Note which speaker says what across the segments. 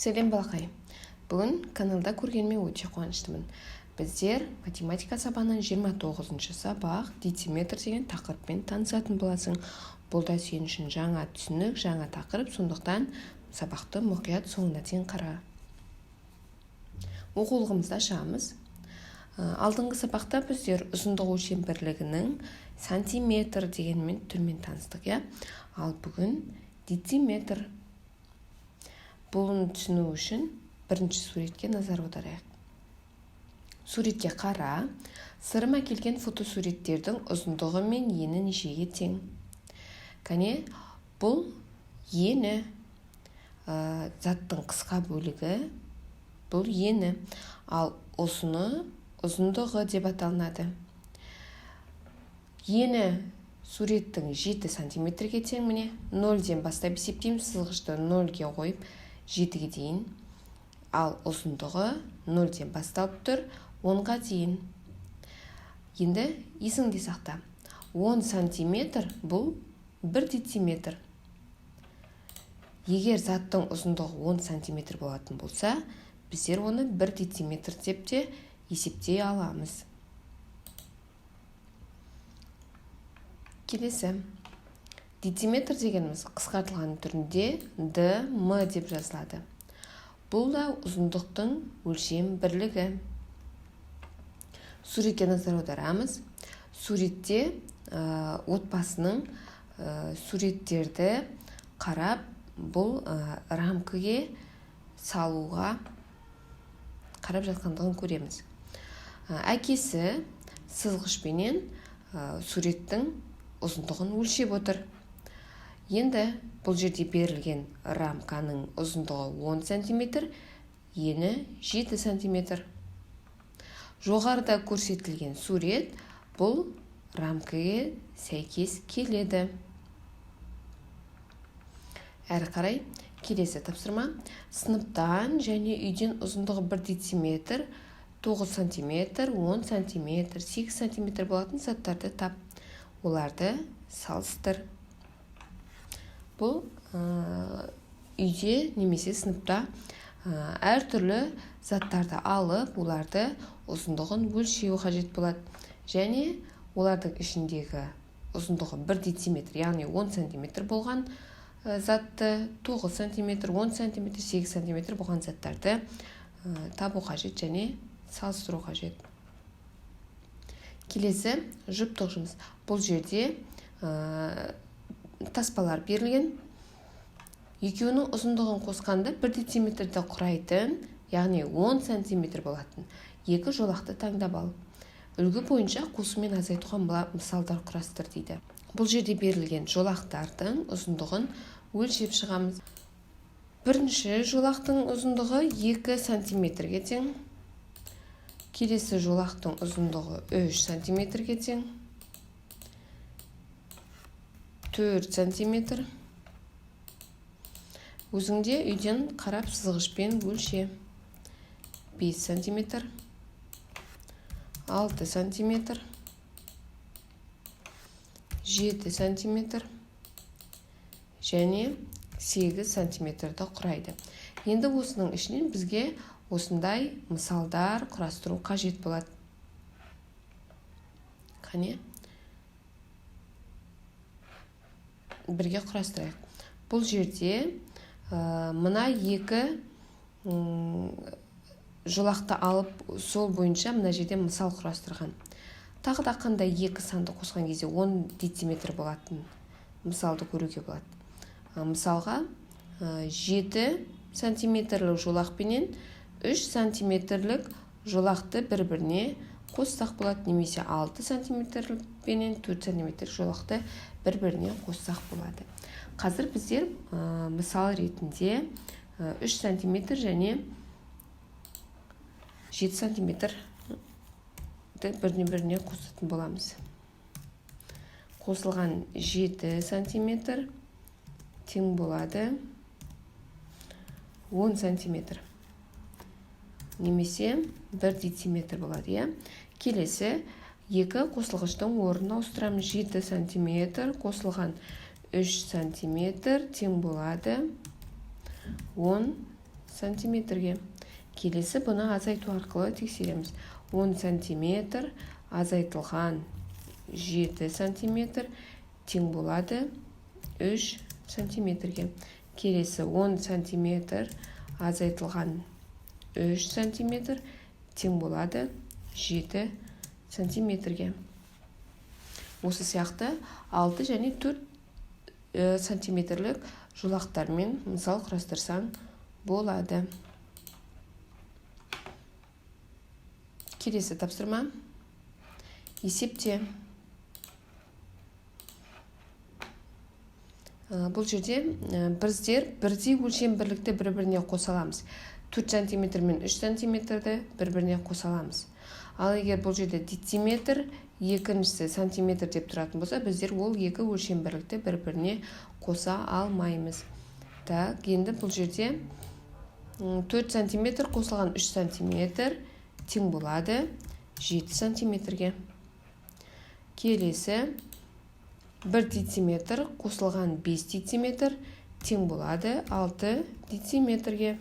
Speaker 1: Сәлем, балақай! Бүгін каналда көргеніме өте қуаныштымын. Біздер математика сабағынан 29 сабақ, дециметр деген тақырыппен танысатын боласың. Бұл да сен үшін жаңа түсінік, жаңа тақырып, сондықтан сабақты мұқият соңына дейін қара. Оқулығымызды ашамыз. Алдыңғы сабақта біздер ұзындық өлшем бірлігінің сантиметр дегенмен түрмен таныстық, иә. Ал бүгін дециметр. Бұны түсіну үшін бірінші суретке назар аударайық. Суретке қара. Сырым әкелген фотосуреттердің ұзындығы мен ені нешеге тең? Кәне, бұл ені, заттың қысқа бөлігі, бұл ені, ал ұзыны ұзындығы деп аталынады. Ені суреттің 7 сантиметрге тең. Міне, нөлден бастап есептейміз, сызғышты нөлге қойып, 7-ге дейін. Ал ұзындығы нөлден басталып тұр, 10-ға дейін. Енді есіңде сақта, 10 сантиметр бұл 1 дециметр. Егер заттың ұзындығы 10 сантиметр болатын болса, біздер оны 1 дециметр деп те есептей аламыз. Келесі, дециметр дегеніміз қысқартылған түрінде д м деп жазылады. Бұл да ұзындықтың өлшем бірлігі. Суретке назар аударамыз. Суретте отбасының суреттерді қарап, бұл рамкіге салуға қарап жатқандығын көреміз. Әкесі сызғышпенен суреттің ұзындығын өлшеп отыр. Енді бұл жерде берілген рамканың ұзындығы 10 сантиметр, ені 7 сантиметр. Жоғарыда көрсетілген сурет бұл рамкаға сәйкес келеді. Әрі қарай келесі тапсырма. Сыныптан және үйден ұзындығы 1 дециметр, 9 сантиметр, 10 сантиметр, 8 сантиметр болатын заттарды тап. Оларды салыстыр. Бұл үйде немесе сыныпта әртүрлі заттарды алып, оларды ұзындығын өлшеу қажет болады. Және олардың ішіндегі ұзындығы 1 дециметр, яғни 10 сантиметр болған затты, 9 сантиметр, 10 сантиметр, 8 сантиметр болған заттарды табу қажет және салыстыру қажет. Келесі жұптық жұмыс. Бұл жерде таспалар берілген. Екеуінің ұзындығын қосқанда 1 дециметрді құрайтын, яғни 10 сантиметр болатын екі жолақты таңдап ал. Үлгі бойынша қосу мен азайтуға мысалдар құрастыр дейді. Бұл жерде берілген жолақтардың ұзындығын өлшеп шығамыз. Бірінші жолақтың ұзындығы 2 сантиметрге тең. Келесі жолақтың ұзындығы 3 сантиметрге тең. 4 сантиметр. Өзіңде үйден қарап сызғышпен өлше. 5 сантиметр, 6 сантиметр, 7 сантиметр және 8 сантиметрді құрайды. Енді осының ішінен бізге осындай мысалдар құрастыру қажет болады. Қане, бірге құрастырайық. Бұл жерде мына екі жолақты алып, сол бойынша мына жерде мысал құрастырған. Тағы да қандай екі санды қосқан кезде 10 дециметр болатын мысалды көруге болады. Мысалға, 7 сантиметрлік жолақпенен 3 сантиметрлік жолақты бір-біріне қоссақ болады, немесе 6 сантиметрлік пенен 4 сантиметрлік жолақты бір-біріне қоссақ болады. Қазір біздер мысал ретінде 3 сантиметр және 7 сантиметрді біріне-біріне қосатын боламыз. Қосылған 7 сантиметр тең болады 10 сантиметр немесе 1 дециметр болады, иә. Келесі екі қосылғыштың орнын ауыстырамыз. 7 сантиметр қосылған 3 сантиметр тең болады 10 сантиметрге. Келесі бұны азайту арқылы тексереміз. 10 сантиметр азайтылған 7 сантиметр тең болады 3 сантиметрге. Келесі 10 сантиметр азайтылған 3 сантиметр тең болады 7 сантиметрге. Осы сияқты 6 және 4 сантиметрлік жолақтармен мысал құрастырсаң болады. Келесі тапсырма. Есепте. Бұл жерде біздер бірдей өлшем бірлікті бір-біріне қоса аламыз. 4 сантиметр мен 3 сантиметрді бір-біріне қоса аламыз. Ал егер бұл жерде дециметр, екіншісі сантиметр деп тұратын болса, біздер ол екі өлшем бірлікті бір-біріне қоса алмаймыз. Так, енді бұл жерде 4 сантиметр қосылған 3 сантиметр тең болады 7 сантиметрге. Келесі 1 дециметр қосылған 5 дециметр тең болады 6 дециметрге.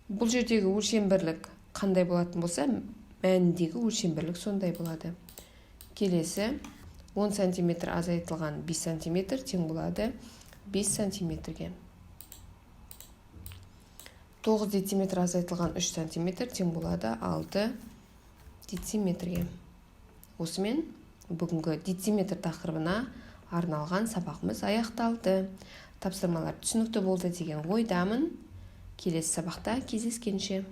Speaker 1: Бұл жердегі өлшем бірлік қандай болатын болса, мәніндегі өлшем бірлік сондай болады. Келесі 10 сантиметр азайтылған 5 сантиметр тең болады 5 сантиметрге. 9 дециметр азайтылған 3 сантиметр тең болады 6 дециметрге. Осымен бүгінгі дециметр тақырыбына арналған сабағымыз аяқталды. Тапсырмалар түсінікті болды деген ойдамын. Келесі сабақта кездескенше.